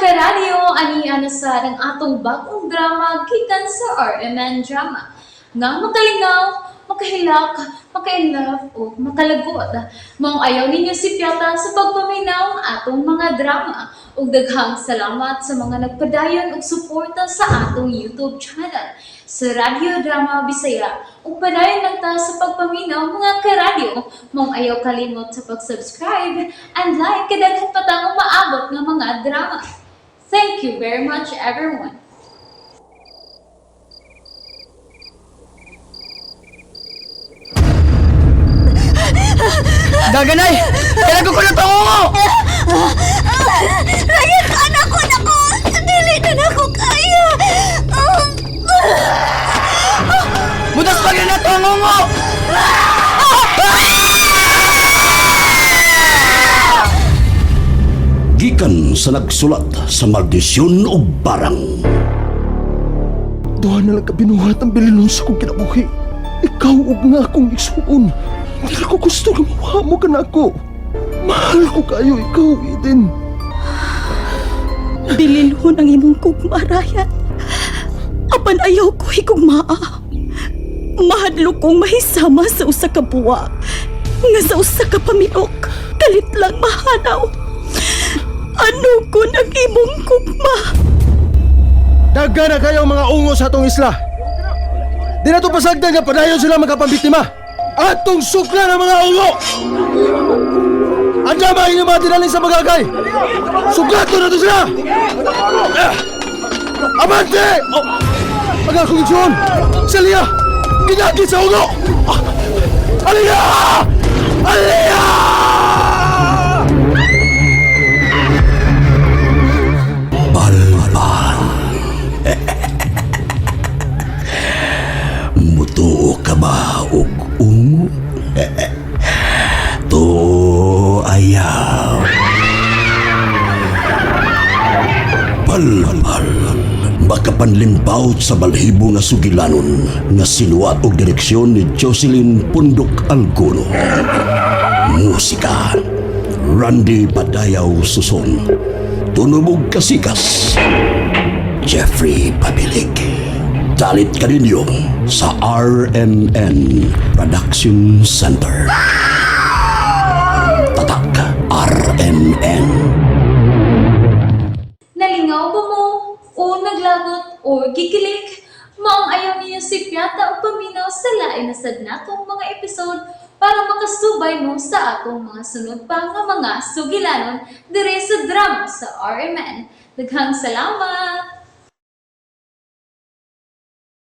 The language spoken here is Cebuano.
Karadyo, ani na sa ang atong bagong drama gikan sa RMN Drama nga makalingaw, makahilak, maka-inlove o makalagot. Maong ayaw ninyo sipyata sa pagpaminaw ang atong mga drama. Ug daghang salamat sa mga nagpadayon og suporta sa atong YouTube channel sa Radyo Drama Bisaya. Ug padayon lang ta sa pagpaminaw, mga karadyo. Maong ayaw kalimot sa pag-subscribe and like kay daghan pa tang umaabot nga mga drama. Thank you very much, everyone. Daganay! Kailangan ko na pangungo! Ryan, anak ko, nako! Dili na nako kaya! Butas pa na pangungo! Gikan sa nagsulat sa maldisyon o barang. Duha na lang ka binuhat ang bililon sa kong kinabuhi. Ikaw ug nga akong igsuon. Hindi ko gusto nga mawa mo ka na ako. Mahal ko kayo ikaw, Eden. Bililhon ang imong kugma, Ryan. Apan ayaw ko higugmaa. Mahadlok kong mahisama sa usa ka buwa. Nga sa usa ka pamilok, kalit lang mahanaw. Ano ko ang imong kugma? Daga na kayo ang mga ungo sa atong isla. Di na to pasagdan nga padayon sila magkapambiktima. Atong sukla ng mga ungo! Andama inyong mga tinaling sa magagay! Suklato na to sila! Ah! Abante! Oh! Ang akong igsoon! Celia! Ginagit sa ungo! Ah! Aliyah! Aliyah! Balbal. Mutuo ka ba og ungo? Tuo ayaw. Balbal. Makapanlimbawt sa balhibo nga sugilanon nga sinuwat og direksyon ni Jocelyn Pundok Alguno. Musika Randy Padayaw Suson. Tunubog Kasikas. Jeffrey Pabilik. Dalit kaninyo sa RMN Production Center. Tatak RMN. Nalingaw ba mo? O naglagot o gikilig? Maong ayaw niyo si Piata o paminaw sa lain na sad natong mga episode para makasubay mo sa atong mga sunod pa nga mga sugilanon dire sa drama sa RMN. Daghang salamat!